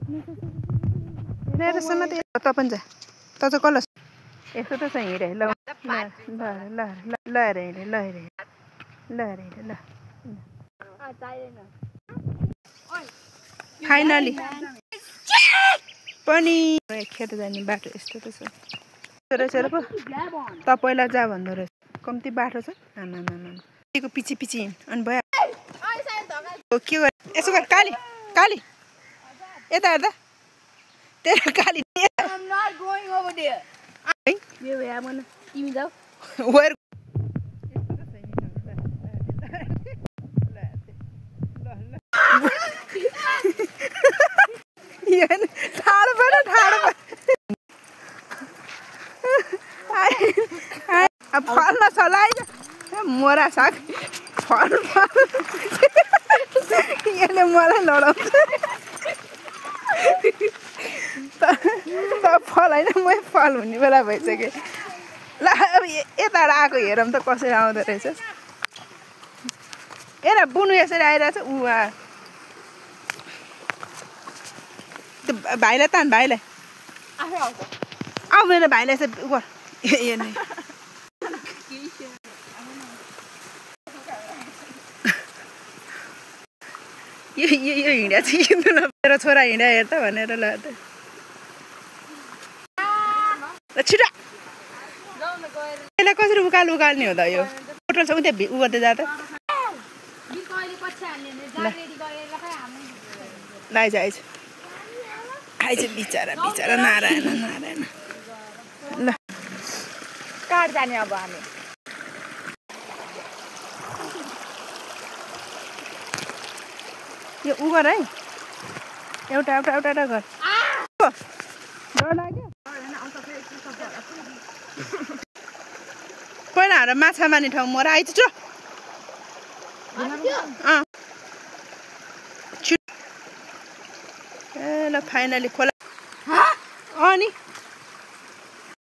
हेरेर समेत त पनि जा त चाहिँ कल यस्तो त छ हिँडे ल ल ल ल ल हेर हिँडे ल हेर ल हेर हिँडे ल फाइनली पनि खेत जाने बाटो यस्तो त छ रहेछ र पो त पहिला जा भन्दो रहेछ कम्ती बाटो छ आमाको पछि पछि हिँड अनि भयो के गर यसो गर काली काली यता हेर्दा तेरो काली फल्न सलाइ मोरा साग फल यसले मलाई लडाउँछ त फल होइन मै फल हुने बेला भइसक्यो ल अब यताबाट आएको हेरौँ त कसरी आउँदो रहेछ हेर बुनु यसरी आइरहेछ ऊ त्यो भाइलाई तान भाइलाई आऊ मेरो भाइलाई चाहिँ उ गर हेर्ने यो हिँड्या चाहिँ मेरो छोरा हिँड्या हेर त भनेर ल छिटो यसलाई कसरी उकाल्ने हो त यो होटल छ उता उ गर्दै जा त आइज आइज आइज बिचरा बिचरा नारायण नारायण ल कार जाने अब हामी यो उ गर है एउटा एउटा एउटा एउटा गर डर लाग्यो पहिला हाम्रो माछा मार्ने ठाउँ मर आइज ए ल फाइनली खोला अनि